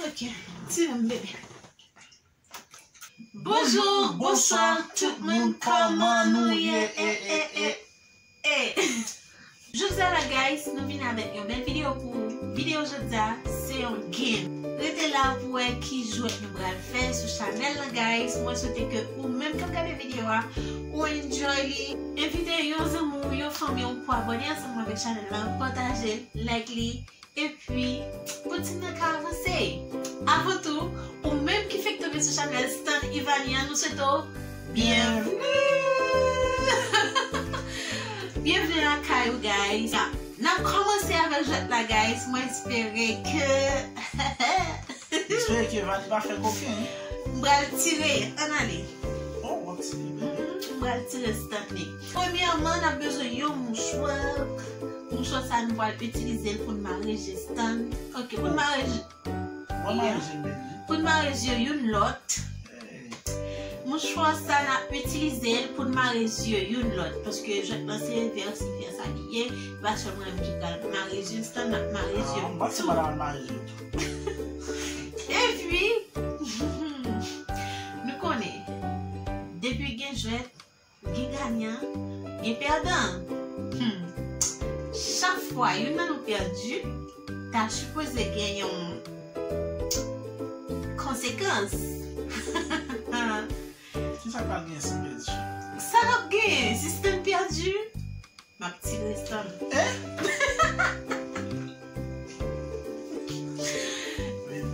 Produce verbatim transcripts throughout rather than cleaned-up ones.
Ok, tire m, bebe. Bonjou, bonswa, tout moun, kòman nou ye? E, e, e, e. Jodi a la, guys, nou vin avèk yon bèl videyo pou ou. Videyo jodi a, se yon game. Rete la pou wè ki jwèt nou pral fè sou chanèl lan, guys. Mwen swete ke ou menm k ap gade videyo a, ou enjoy li. Envite yon zanmi w, yon fanmi w pou abòne ansanm avèk chanèl lan, pataje l, like li, epi pou team nan ka avanse. Avan tou, ou menm ki fèk tonbe sou chanèl Stan Ivania, nou swete w byenvni! Byenvni lakay ou, guys. N ap kòmanse avèk jwèt la, guys. Mwen espere ke Espere ke Vani pa fè koken. M pral tire, ann ale. Oh, w ap tire, bebe. Mhm, m pral tire Stanley. Premyèman, n ap bezwen yon mouchwa. Mouchwa sa, nou pral itilize l pou n mare je Stan. Ok, pou n mare je, mwen mare je, bebe. Pou n mare je youn lòt. Mouchwa sa, n ap itilize l pou n mare zye youn lòt, paske jwèt lan se vè, se vè sa li ye, li pa sèlman menm ki pral mare zye Stan, n ap mare zye tou. Ah, m panse pa l al mare zye tou. Epi, nou konnen, depi gen jwèt, gen ganyan, gen pèdan. Hmm. Chak fwa youn nan nou pèdi, ta sipoze gen yon konsekans. Kisa k pral gen si m pèdi? Sa k ap genyen si Stan pèdi? M ap tire Stan. Eh?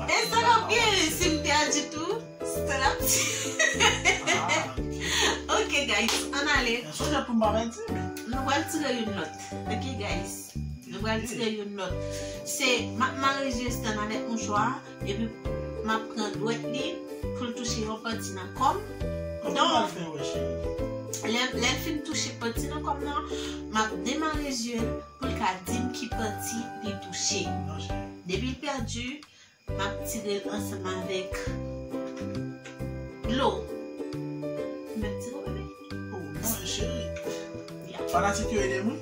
E sa k ap genyen si m pèdi tou? Stan ap tire. Ah, ok. Ok, guys, ann ale. Men sonje pou m pa pèdi, men. Nou pral tire youn lòt. Ok, guys. Nou pral tire youn lòt. Se, m ap mare zye Stan avèk mouchwa a, epi m ap pran dwèt li pou l touche yon pati nan kò m. Donk, lè, lè l fin touche pati nan kò m nan, m ap demare zye l pou l ka di m ki pati li touche. Depi l pèdi, m ap tire l ansanm avèk dlo. M ap tire w, bebe. Oh, non, cheri. Fanatik yo, ede m wi.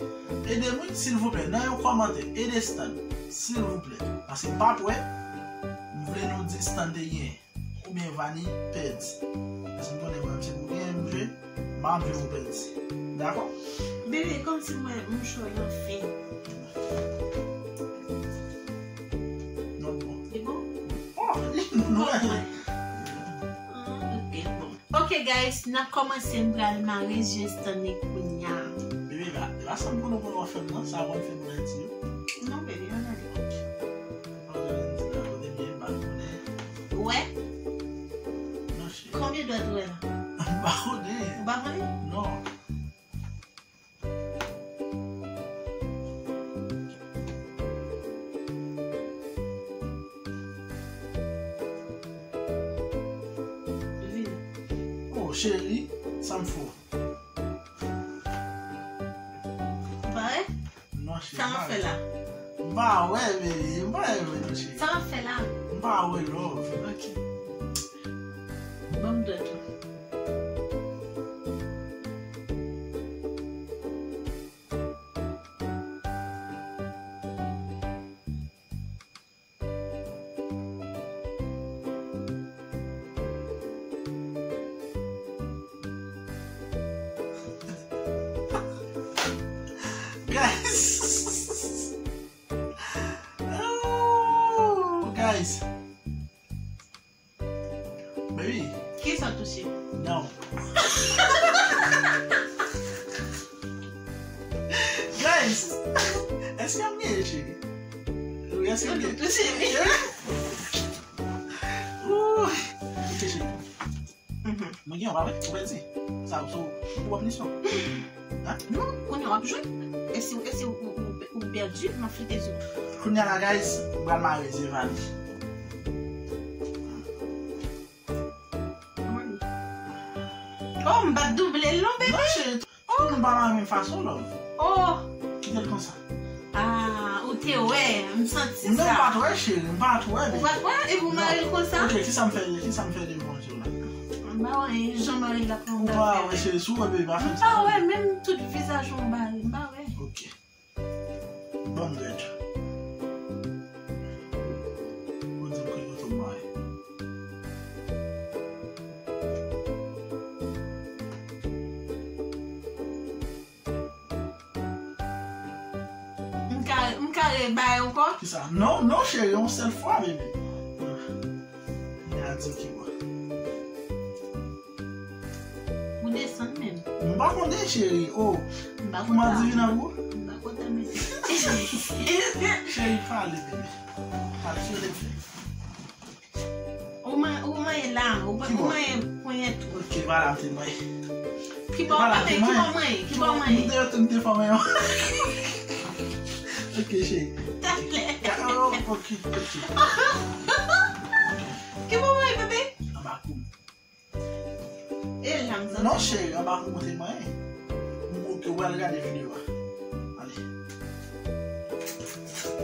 Ede m wi, silvouplè. Nan yon kòmantè, ede Stan, silvouplè. Paske m p ap wè, m vle nou di Stan te genyen. Oubyen Vani pèdi. Paske m konnen mwen, se pou genyen m jwe, m pa ap jwe pou pèdi. Dakò? Bebe, kòmsi mwen, mouchwa yo fen. Non, bon. Li bon? Oh, li bon. Ah, ok, bon. Ok, guys, n ap kòmanse, m pral mare zye Stanley kounya. Bebe, la, la sa m konnen w konn fè m nan, sa w konn fè pou Ayiti yo. Non, bebe, ann ale. Ann ale, ann ale, kote m ye, m pa konnen. Ou wè? Non, cheri. Konbyen dwèt ou wè la? M pa konnen. Ou pa konnen? Non. Oh, cheri, sa m fè w? Ou pa wè? Non, cheri. Sa w ap fè la? M pa wè, baby. M pa wè, non, cheri. Sa w ap fè la? M pa wè, love. Ok. Ban m dwèt ou. Guys. Oh, guys. Baby. Kisa w touche? Non. Guys, èske m genyen, cheri? Wi, èske m genyen? Touche, wi. Ouh. Ok, cheri. Mhm. Mwen gen yon, pa vre? Ou pèdi? Sa, sa, ou pran pinisyon? Hein? Non, kounye a w ap jwe. E si, e si ou, ou, ou, ou pèdi, m ap flite sou ou. Kounye a la, guys, m pral mare zye Vani. Oh, m pa t double l non, bebe. Non, cheri, tout moun pa mare menm fason, love. Oh. Kite l konsa. Ah, ou te wè, m santi sa. Non, m pa t wè, cheri, m pa t wè, bebe. Ou pa t wè? Epi w mare l konsa? Ok, kisa m fè, kisa m fè devan zye w la? M pa wè anyen, jan mare l la konsa. Ou pa wè, cheri, si w wè, bebe, pa fè m sa. M pa wè, menm tout vizaj ou mare, m pa wè. Ok. Ban m dwèt. Ou di m ke yo tou m kare bay ankò? Kisa? Non, non, cheri, yon sèl fwa, bebe. Mwen a di w ki bò. Ou desann menm. M pa konnen, cheri. Oh, m pa pou m adivine pou ou? M pa kontan mete. Cheri, pale, bebe. Pale, sa w te fè? Ou man-, ou manyen la, ou, ou manyen ponyèt ou. Ok, pale a te manyen. Ki bò manyen, ki bò manyen, ki bò manyen? M te, m te fè manyen. Ok, cheri. Talè. Oh, ok, ok. Ki bò manyen, bebe? Anba kou m. E la m santi. Non, cheri, anba kou mwen te manyen. M, ok, ou pral gade videyo a. Ale.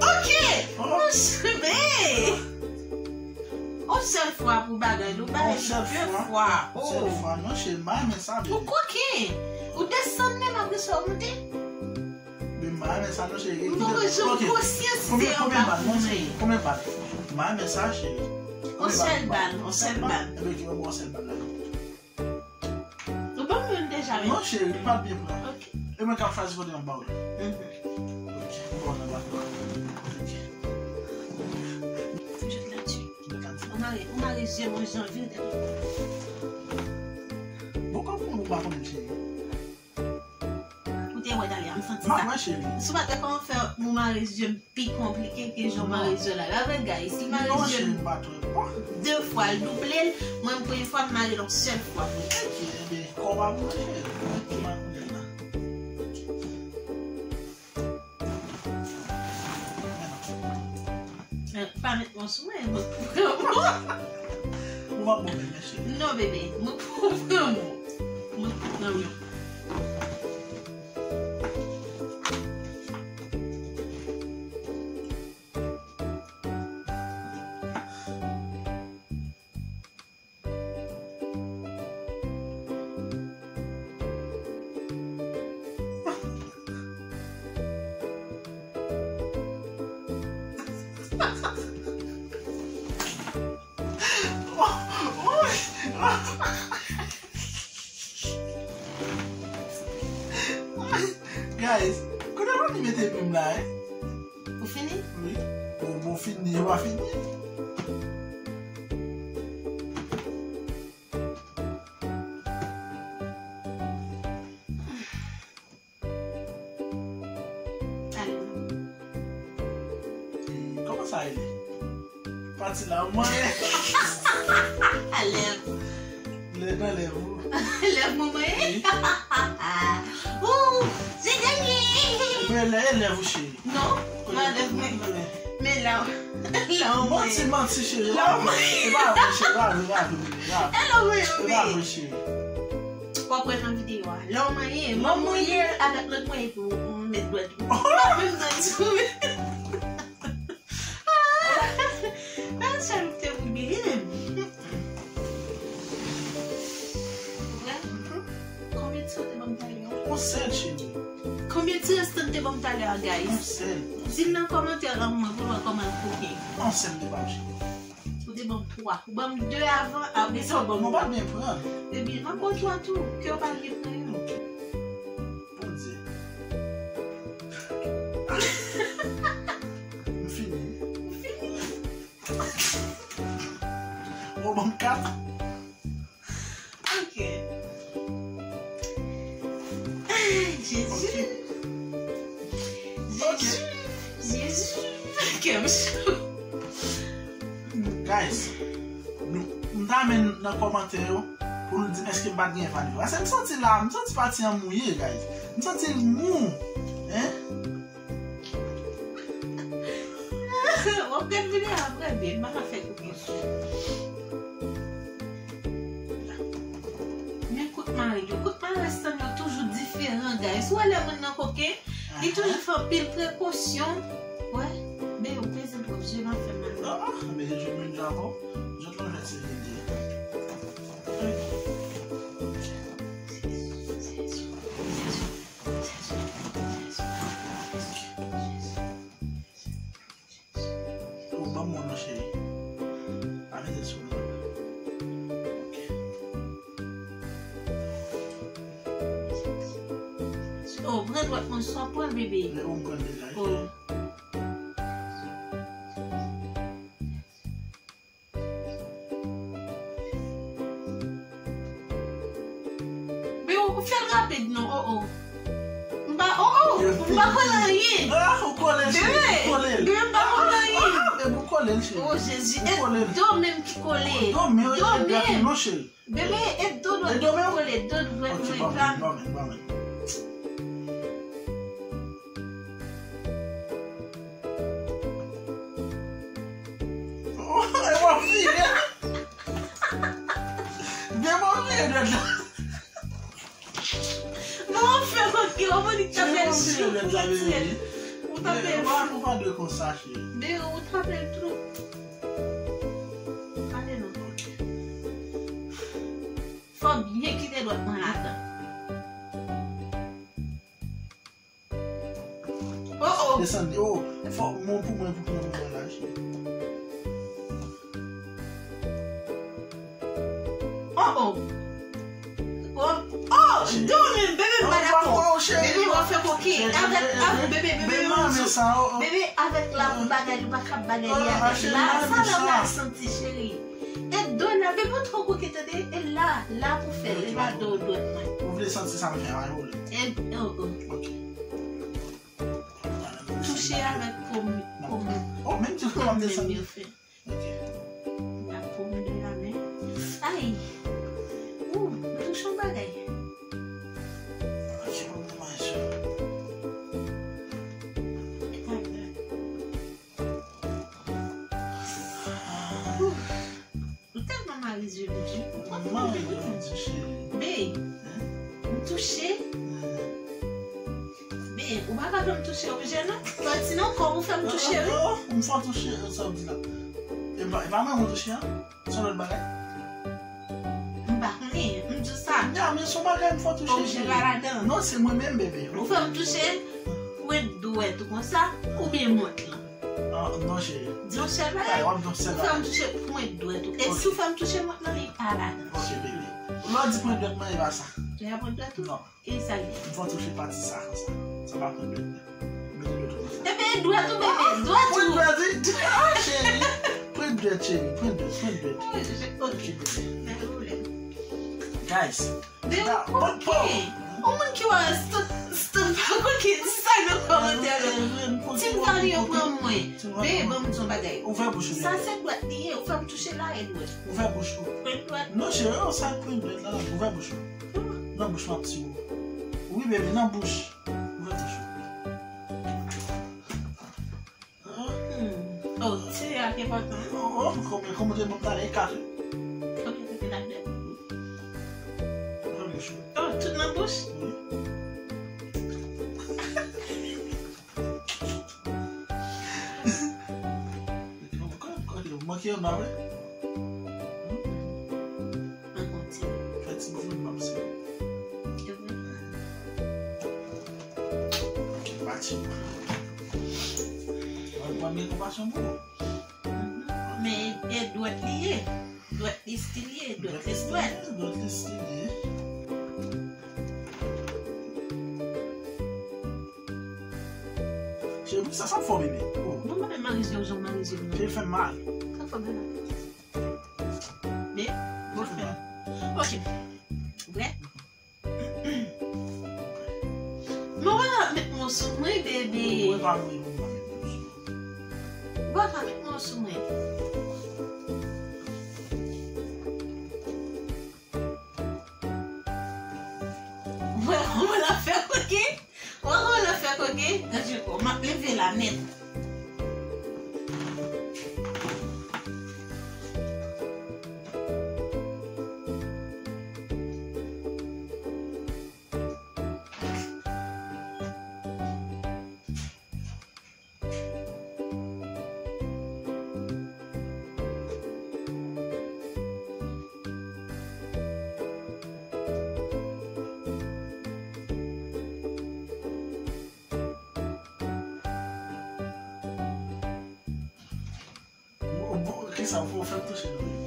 Ok! Oh. Mon cheve! On sèl fwa pou bagay, nou bay li de fwa. On sèl fwa. Oh. Sèl fwa. Non, cheri, m pa renmen sa, bebe. Ou koken! Ou desann menm apre sa, ou monte. Men m pa renmen sa non, cheri. M poko janm konsyans de yon pa pou mwen. Konbyen bal? Non, cheri. Konbyen bal? M pa renmen sa, cheri. On sèl bal, on sèl bal. Ebyen, ok, on sèl bal la. Ou ban m youn deja, wi. Non, cheri, li pa byen pran. Ok. E mwen k ap chwazi kote m ap ba w li. Mhm. Ok, bon, nan bal la. Ok. Jèt la, ti. Ou mare, ou mare zye mwen jan vide. Bon, kòman ou pa konnen, cheri? Ou te wè talè a, m santi sa. M ap wè, cheri. Si w pa t wè kòman fè ou mare zye m pi konplike ke jan w mare zye w la. Gade, guys, li mare zye m de fwa, l double l. Mwen, premye fwa, m mare l yon sèl fwa. Ok, ebyen, kò w pa pou mwen, cheri. Ok, m ap konnen la. Eh, pa met mwen sou mwen, mwen pran mwen. Ou pa bon, men, men cheri. Non, bebe, mwen pran mwen. Mwen pran mwen. Guys, kote Rony mete plim la, eh? Ou fini? Wi. Bon, bon, fini, yo pa fini. Ale. E, kòman sa rele? Pati la, mwen. Lèv. Lè nan lèv ou. Lèv mwen, mwen. Wi. Ou, se dènye. Mwen lè, lèv ou, cheri. Non, pa lèv mwen. Men la, la w manyen. Manti, manti, cheri. La w manyen. E pa vre, cheri, pa vre, pa vre, pa vre. E la w manyen, bebe. E pa vre, cheri. W ap wè nan videyo a. La w manyen, mwen mouye avèk lòt mwen epi w met dwèt ou. W ap menm nan tou. Ah, sa m te oubli. Wè? Konbyen ti rès te ban m talè a? On sèl, cheri. Konbyen ti rès te ban m talè a, guys? On sèl. Di m nan kòmantè an mwen pou m wè kòman l koken. On sèl te ban m, cheri. Ou te ban m twa. Ou ban m de avan, apre sa ou ban m twa. Non, pa byen pran. Ebyen, m ap ba w twa tou. Ke w pa byen pran yo. Bondye. M fini. M fini. Ou ban m kat. Ok. Ay, Jezi. Ok. Jezi. Jezi. Kè m cho. Guys, nou, m ta renmen nan kòmantè yo pou nou di m èske m pa t gen valè. Paske m santi la, m santi pati an mouye, guys. M santi l mou. Hein? W ap gad videyo a apre, byen, m pa ka fè koupye sou. Men kout mare yo, kout mare Stan yo toujou diferan, guys. Ou wè lè moun nan koken, li toujou fè anpil prekosyon. Wè, men ou peze twòp, je m ap fè mal. Ah, ah, men je me dis avant, je te laisse aider. Oh, ban m mwen non, cheri. Pa mete sou mwen. Ok. Oh, pran dwèt mwen, sa pran bebe. Lè ou m pran deja, wi. Oh. Fè l rapid non, oh oh. M pa, oh oh, m pa kole anyen. Ah, ou kole l, cheri, ou kole l. Bebe, m pa kole anyen. Ah, ah, ah, ou kole l, cheri. Oh, Jezi, e do menm ki kole. Do menm, do menm. Non, cheri. Bebe, e do dwèt mwen ki kole, do dwèt mwen. Ok, ban mwen, ban mwen, ban mwen. Oh, e w ap vire. Bebe, w ap vire dwèt la. Bon, w ap fè koke, w ap annik tape l sou. Ou tape l. Ou pa dwe konsa, cheri. Bebe, ou tape l twòp. Ale non. Ok. Fò w byen kite dwèt mwen ladan. Oh oh. Desann, oh, fò, mwen pou mwen, pou mwen, pou mwen la, cheri. Oh oh. Oh, oh, do menm, bebe, m pa dakò. Bebe, w ap fè koke. Avèk, avèk, bebe, bebe, bebe, avèk la bagay, ou pa ka bagay li avèk la. Sa la, w ap santi, cheri. E do la, bebe, ou twò koke, tande. E la, la pou fè l, e pa do dwèt mwen. Ou vle santi sa m fè a, ou vle? E, oh, oh. Ok. Touche avèk po m, po m. Oh, menm ti kò m ap desann. Yo fè. Ok. La po m de la men. Ay! Ou, m touche yon bagay. Ok, bon, bon, bon. Ou, ou tèlman mare zye m di. Ou pa konn mare zye m di, cheri. Be, m touche. Be, ou pa ka fè m touche oblije non. Pati nan kò ou fè m touche, wi. Oh, oh, oh, m fè w touche, sa w di la. E pa, e pa mwen ou touche a? Se lòt bagay? M pa konnen, m di w sa. Ya, men se yon bagay m fè w touche, cheri. Oblije pa ladan. Non, se mwen menm, bebe. Ou fè m touche pwent dwèt ou konsa, oubyen mont lan? Ah, non, cheri. Di yon sèl bagay. Ou fè m touche pwent dwèt ou. E si w fè m touche mont lan, li pa ladan. Ok, bebe. Lè w di pwent dwèt mwen, e pa sa. Li pa pwent dwèt ou? Non. Ki sa l ye? M fè w touche pati sa konsa. Sa pa pwent dwèt mwen. Mete dwèt ou konsa. Ebyen, dwèt ou, bebe, dwèt ou. Pwent dwèt, wi. Ah, cheri. Pwent dwèt, cheri. Pwent dwèt, pwent dwèt. Ok, bebe. Pa gen pwoblèm. Guys. Men ou koken. Yon moun ki wè stan, stan pa koken, di sa nan kòmantè la. Team Dani yo pran mwen. Bebe, ban m di yon bagay. Ouvè bouch ou, bebe. Sa se dwèt li ye, ou fè m touche la, e dwèt. Ouvè bouch ou. Pwent dwèt. Non, cheri, sa pwent dwèt la, ouvè bouch ou. Nan bouch m ap tiye w. Wi, bebe, nan bouch. Ouvè bouch ou. Hmm. Oh, ti a ki enpòtan. Oh, oh, kòman, kòman te ban m talè, e kat, wi. Kòman te te ladan? Kòman chou? Oh, tout nan bouch? Wi. Kòman, kòman, kòman, manke yon nan, wi. Mwen kontinye. Fè ti bout mwen, m ap sere. Pati. Mwen, mwen gen konpasyon pou ou. Men e dwèt li ye. Dwèt li stil ye. Dwèt li dwèt. Dwèt li stil ye. Cheri, sa, sa fò, bebe. Oh. Bon, mwen mari zye w, jan mari zye m nan. Cheri, fè m mal. Sa fò, bebe. Men, bon, fè. Ok. Ou prè? Men ou pa ka met men w sou mwen, bebe. Ou pa vle pou m pa met men w sou mwen. Ou pa ka met men w sou mwen. Ou wè kòman l ap fè koke? Ou wè kòman l ap fè koke? Gade, m ap leve la nèt. Bon, bon, kisa, ou fè m touche non, bebe.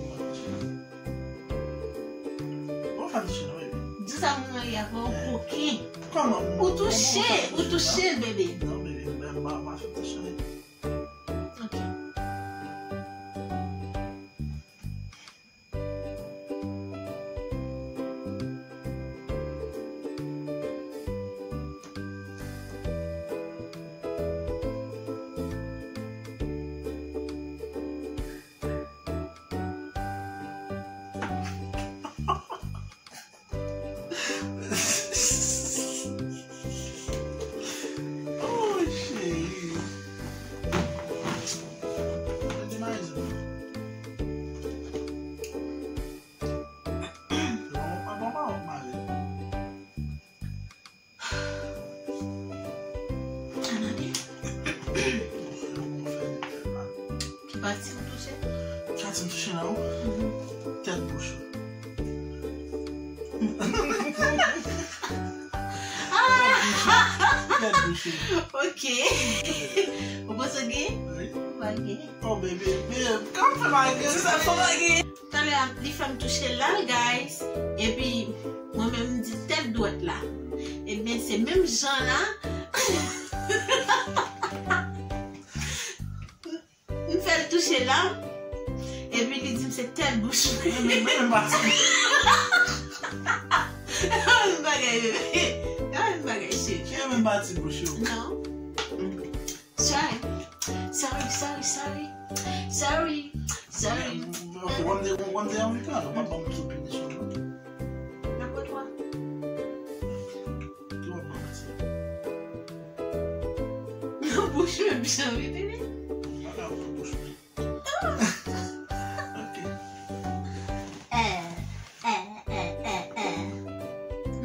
Ou fè m touche non, bebe. Di sa moun nan ye a, fè w koken. Kòman? Ou touche, ou touche l, bebe. Non, bebe, m pa, m pa fè touche. Ok. Ki pati m touche? Pati m touche la, wi. Tèt bouch ou. Tèt bouch ou. Ok. Ou panse w gen? Wi. Ou pa gen. Oh, baby, baby, kòman fè pa gen? Sa fò pa gen. Talè a, li fè m touche la, guys. Epi, mwen menm, m di tèt dwèt la. Ebyen, se menm jan la. M fè l touche la. Epi, li di m se tèt bouch mwen. Mwen menm, mwen menm pati. Yon bagay, bebe. Yon bagay, cheri. Ki menm pati bouch ou? Non. Sorry. Sorry, sorry, sorry. Sorry, sorry. Ok, w ap de, w ap de anvi pale, w pa ban m sou pinisyon, non. Nan kot w a? Ki w ap ban m ti? Nan bouch mwen, bouch mwen, bebe. M pa ka wè bouch mwen. Ok. Eh, eh, eh, eh, eh.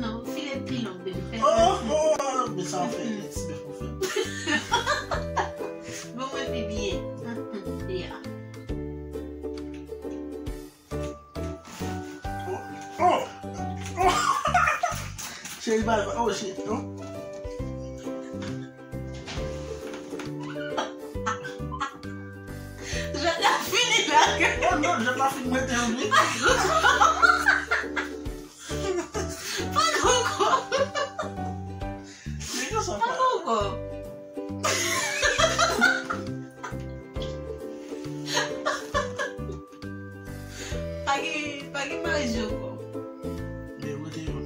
Non, file pi long, baby. Fè Oh, oh, men sa w fè, ti bèf ou fè. Bon, mwen pi byen. Yeah. Oh, oh, oh. Cheri, bye, bye. Oh, cheri, oh. Jwèt la fini la. Oh non, jwèt la fin mete anvi. Poko. Nèg yo sa pa. Poko. Pa gen, pa gen maji ankò. Men rete yon.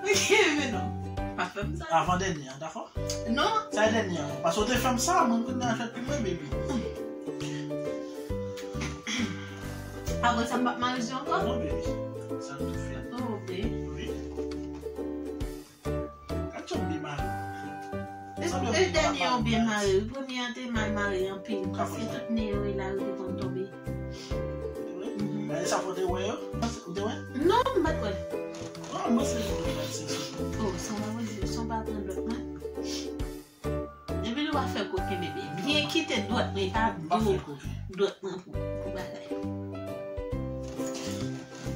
Ok, men non. Pa fè m sa. Avan dènye an, dakò? Non. Sa e dènye an. Paske w te fè m sa, mwen kounye a fè pou mwen, baby. Apre sa, m p ap maji ankò? Non, baby. Sa nou tou fè. Oh, ok. Wi. Gad jan m byen mare. E, e dènye an byen mare, wi. Premye an te mal mare anpil, paske tout nen yo la, yo te konn tonbe. Wi. Mhm. Gade sa fò te wè yo. Ou te wè? Non, m pa t wè. Non, mwen se jan de gad se sa. Oh, san pa wè, san pa pran dwèt mwen. Epi li pa fè koken, bebe. Byen kite dwèt mwen, pa do dwèt mwen pou, pou bagay.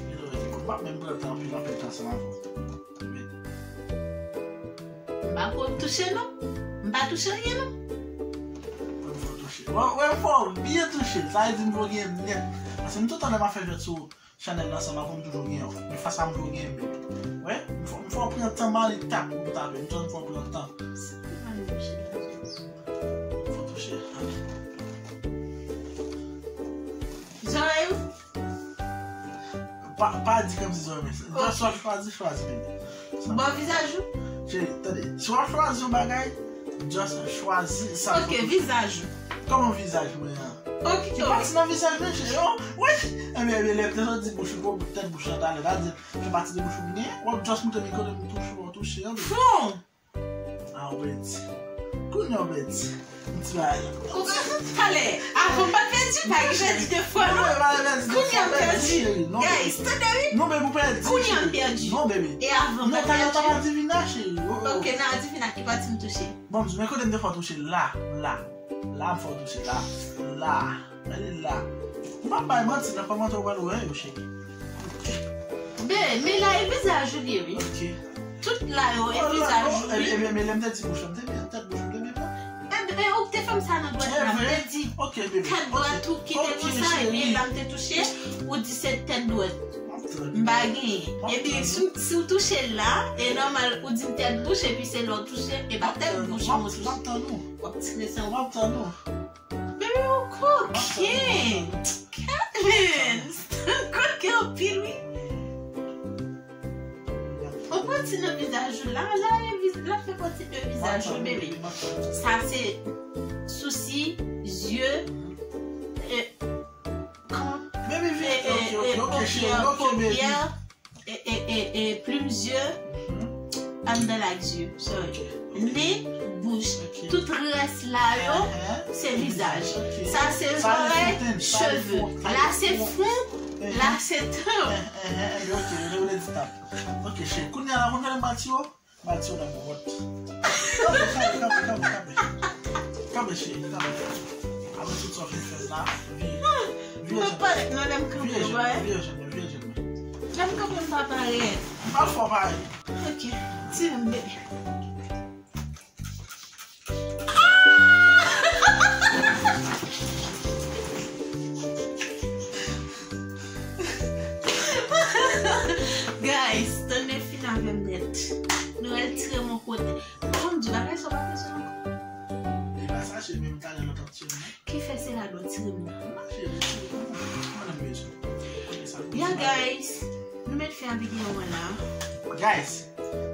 Anyway, m p ap menm pran tan anpil, anpil tan ansanm avè w. M pa ko touche, non. M pa touche anyen, non. Mwen fò touche. Mwen, mwen fò byen touche. Sa vle di m fò gen nèt. Paske m tout tan lè m ap fè jwèt sou chanèl la, ansanm avè w, m toujou gen yon. Men fas a m toujou gen yon. Wi, m fò, m fò pran tan m ale tap pou m tape. M toujou fò pran tan. Sa ki mal touche la? Fò touche. Zòrèy ou? Pa, pa di kòmsi zòrèy mwen. Just w ap chwazi, chwazi, bebe. Bò vizaj ou? Cheri, tande. Si w ap chwazi yon bagay, just chwazi sa. Ok, vizaj ou. Kòman vizaj mwen an? Ok. Ki pati nan vizaj mwen, cheri? Oh, wi. Ebyen, ebyen, lè m te sot di bouch ou, tèt bouch lan talè, ta di, fè pati de bouch ou byen, w ap just montre m kote m touche, w touche an. Fon! Ah, w pèdi. Kounye a w pèdi. Yon ti bagay la. Talè, avan m pa t pèdi, pa gen pèdi de fwa, non. Non, pa pèdi de fwa, pèdi, cheri, non, baby. Guys, tande wi. Non, baby, ou pèdi, cheri. Kounye a m pèdi. Non, baby. E avan m pa t pèdi. Non, talè w t ap adivina, cheri. Oh, oh. Ok, nan adivina ki pati m touche. Bon, men kote m te fè w touche la, la. La m fè w touche la. La. Gade la. M p ap bay manti, nan kòmantè w pral wè yo, cheri. Be, men la e vizaj ou li ye, wi. Ok. Tout la yo e vizaj ou, wi. Ebyen, men lè m te di bouch, m te byen, tèt bouch, m te byen pran. E, e, ou te fè m sa nan dwèt la, m te di. Ok, bebe. Tèt dwèt ou ki te konsa, ebyen, la m te touche, ou di se tèt dwèt. M pa genyen. Epi, si, si w touche la, e nòmal, ou di m tèt bouch, epi se lè w touche, e pa tèt bouch mwen touche. M ap tann ou. W ap tire san. M ap tann ou. Bebe, ou koken. Kevin, ou koken anpil, wi. Ou pati nan vizaj ou la, la, e viz-, la fè pati de vizaj ou, bebe. Sa se sousi, zye, e, kòman? Baby, vini. E, e, ok, ok, ok, cheri, ok, baby. E, e, e, e, plim zye, andan lak zye, sorry. Ok, ok. Nen, bouch, ok. Tout rès la yo, se vizaj. Ok. Sa se zòrèy, cheve. La se fwon, la se tanp. Ok, ok, ok, ok, ok, ok, cheri. Kounye a la, kounye a la, Matyo. Mal ti w nan mwen wòt. Kanpe, kanpe, kanpe, kanpe, kanpe. Kanpe, cheri, kanpe. Apre tout sa w fin fè m la, vire. Vire jen mwen. Vire jen mwen, vire jen mwen, vire jen mwen. Lè m kanpe m pa parèt. M pa fè w parèt. Ok, tire m, bebe. Guys, tande fin avè m nèt. Nou al tire m yon kote. Bon, m di bagay sa w pa bezwen ankò. E pa sa, cheri, menm talè lòt ap tire m nan. Ki fè se la dwe tire m nan. Non, cheri, tire m nan. Mwen menm bezwen. Kote sa. Yeah, guys. Nou mèt fè videyo an la. Guys,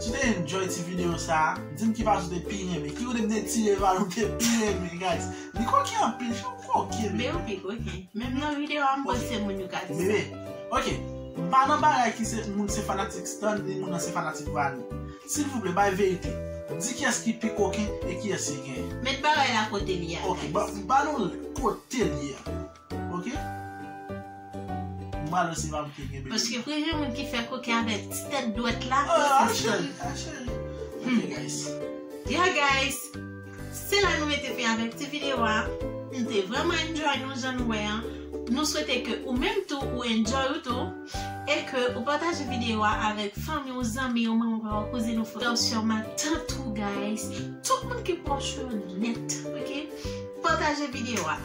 si w te enjoy ti videyo sa, di m ki pati w te pi renmen. Ki kote m te tire bal ou te pi renmen, guys. Li koken anpil, jan w koken, bebe. Bebe, ou pi koken. Menm nan videyo a, m panse moun yo ka di sa. Bebe, ok. M pa nan bagay ki se moun se fanatik Stan, ni moun nan se fanatik Vani. Silvouplè, bay verite. Di kiyès ki pi koken e kiyès ki genyen. Met bagay la kote li a, guys. Ok, ba, ba nou kote li a. Ok? M pral wè si pa m ki gen bebe. Paske premye moun ki fè koken avèk ti tèt dwèt la, se Stan. Ah, cheri, ah, cheri. Ok, guys. Yeah, guys. Se la nou mete fen avèk ti videyo a. M te vrèman enjoy nou jan nou wè an. Nou swete ke ou menm tou ou enjoy ou tou. E ke ou pataje videyo a avèk fanmi w, zanmi w, manman, papa w, kouzin ou, frè w, sè w, matant ou, guys. Tout moun ki pwòch ou yo nèt, ok? Pataje videyo a.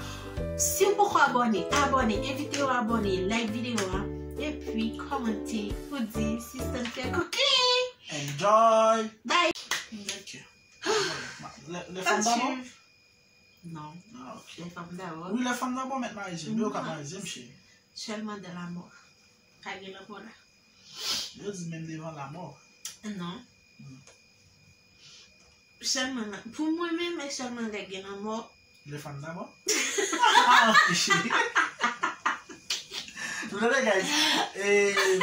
Si w poko abòne, abòne, envite yo abòne, like videyo a, epi kòmante pou di si Stan fè koken. Enjoy. Bye. Ok. Lè, lè fanm dabò? Non. Ah, ok. Lè fanm dabò. Wi, lè fanm dabò mèt marize. Men yo ka marize m, cheri. Sèlman de lanmò. Pa gen lanmò la. Yo di menm devan lanmò. Non. Hmm. Sèlman nan, pou mwen menm, e sèlman lè gen lanmò. Lè fanm dabò? Ah, ok, cheri. Nou tande, guys? E,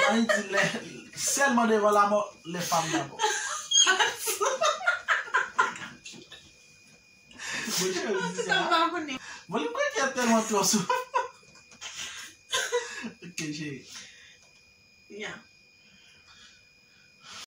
Marie di lè, sèlman devan lanmò, lè fanm dabò. Bon, cheri, di sa. Bon, li kwè ki ap tèlman twò sou. Ok, cheri. Yeah.